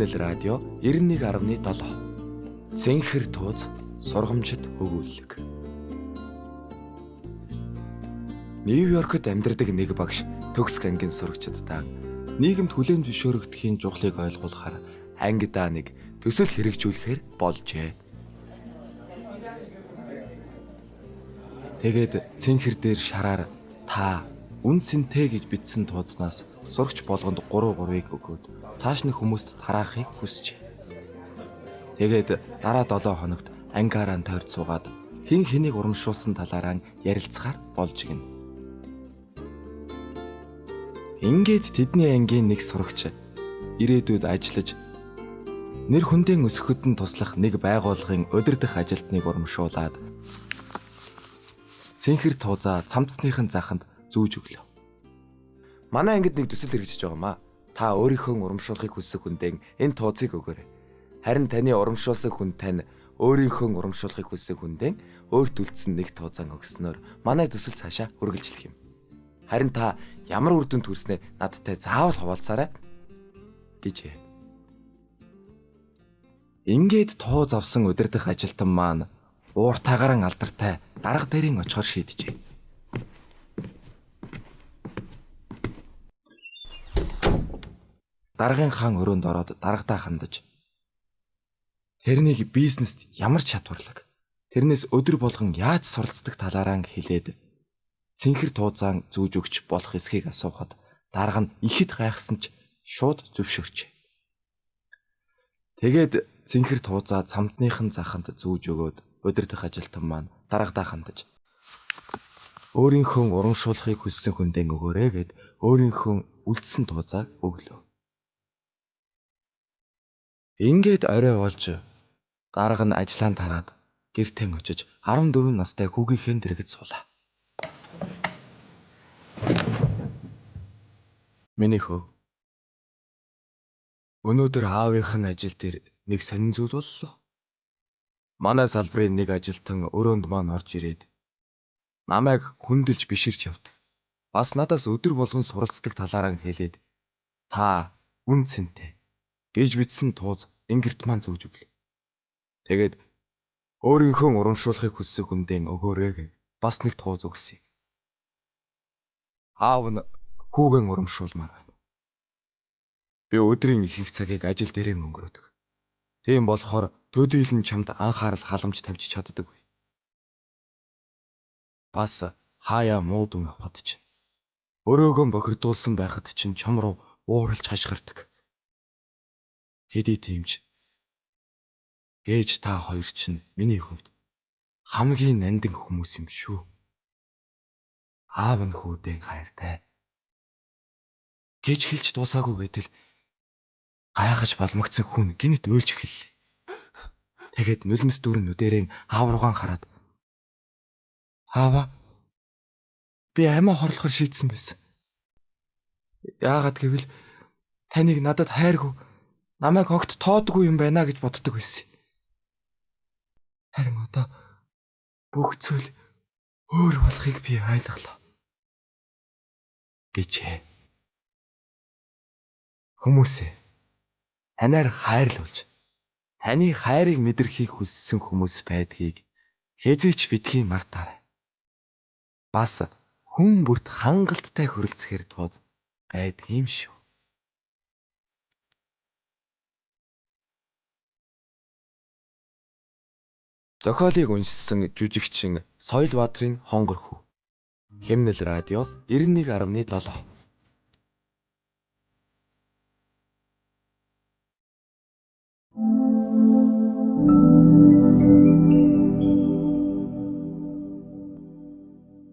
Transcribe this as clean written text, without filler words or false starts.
Химнэл радио 91.7. Цэнхэр тууз сургамжит өгүүлэг. Нью-Йоркд амьдардаг нэг багш төгс ангийн сурагчдаа нийгэмд хүлээн зөвшөөрөгдөхийн чухлыг ойлгуулахаар ангидаа нэг төсөл хэрэгжүүлэхээр болжээ. Тэгээд цэнхэр дээр шараар та үн цэнтэй гэж бичсэн туузнаас сурагч болгонд 3 3-ыг өгөөд цааш нь хүмүүст тараахыг хүсжээ. Тэгээд дараа 7 хоногт ангиараа тойрд суугаад хэн хэнийг урамшуулсан талаараа ярилцахаар болж гинэ. Ингээд тэдний ангийн нэг сурагч ирээдүйд ажиллаж нэр хүндийн өсгөхөд нь туслах нэг байгууллагын удирдах ажилтныг урамшуулад цэнхэр туузаа цамцныхын заханд зүүж өглөө. Манай ангид нэг төсөл хэрэгжиж байгаа маа. Та өөрийнхөө урамшуулахыг хүсэх хүндээ энэ тууцыг өгөөрэй. Харин таны урамшуулсан хүн тань өөрийнхөө урамшуулахыг хүссэн хүндээ өөрт үлдсэн нэг тууцаан өгснөөр манай төсөл цаашаа үргэлжлэх юм. Харин та ямар үр дүнд хүрснээ надтай заавал хуваалцаарай гэжээ. Ингээд тууз авсан удирдах ажилтан маань ууртаагаран алдартай дарга дээрийн очихоор шийджээ. Даргын хаан өрөөнд ороод даргадаа хандаж тэрнийг бизнест ямар чадварлаг тэрнээс өдөр болгон яаж суралцдаг талаараа хэлээд цэнхэр туузаан зүүж өгч болох эсхийг асуухад дарга нь ихэд гайхсан ч шууд зөвшөөрчээ. Тэгээд цэнхэр туузаа цамдныхан заханд зүүж өгөөд удирдах ажилтан маань даргадаа хандаж өөрийнхөө урамшуулахыг хүссэн хүндээ өгөөрэй гэд өөрийнхөө үлдсэн туузааг өглөө. Ингээд орой болж дарга нь ажлаа тараад гэртээ очиж 14 настай хүүгийнхээ дэргэд суулаа. Миний хөө. Өнөөдөр аавынх нь ажил дээр нэг сонин зүйл боллоо. Манай салбарын нэг ажилтан өрөөнд маань орж ирээд намайг хүндэлж биширч явдаг. Бас надаас өдөр болгон суралцдаг талаараа хэлээд та үн цэнтэй гэж бичсэн тууз ингэрт маань зүүж өглөө. Тэгээд өөрийнхөө урамшуулахыг хүссэн хүндээ өгөөрэй гэж бас нэг тууз өгсөн. Аав нь хүүгэн урамшуулмаар байна. Би өдрийн ихэнх цагийг ажил дээрээ өнгөрөөдөг. Тийм болохоор төдийлөн чамд анхаарал халамж тавьж чаддаггүй. Бас хаяа муу дүн авахад чинь өрөөгөө бохирдуулсан байхад чинь чам руу ууралж хашгирдаг. Хэдий тийм ч ээж та хоёр чинь миний хувьд хамгийн нандин хүмүүс юм шүү. Аав нь хүүдээ хайртай гэж хэлж дуусаагүй байтал гайхаж балмагцсан хүн гинэт уйлж эхэллээ. Тэгээд нулимс дүүрэн нүдэрэн аав руугаан хараад аава би амиа хорлохоор шийдсэн байсан. Яагаад гэвэл таныг надад хайргүй намайг огт тоодгүй юм байна гэж боддог байсан. Харин одоо бүх зүйл өөр болохыг би ойлголоо гэжээ. Хүмүүсээ танаар хайрлуулж таны хайрыг мэдрэхийг хүссэн хүмүүс байдгийг хэзээ ч битгий мартаарай. Бас хүн бүрт хангалттай хүрэлцэхээр тууз байдаг юм шүү. Зохиолыг уншсан жүжигчин Соёлбаатарын Хонгор хүү. Химнэл радио 91.7.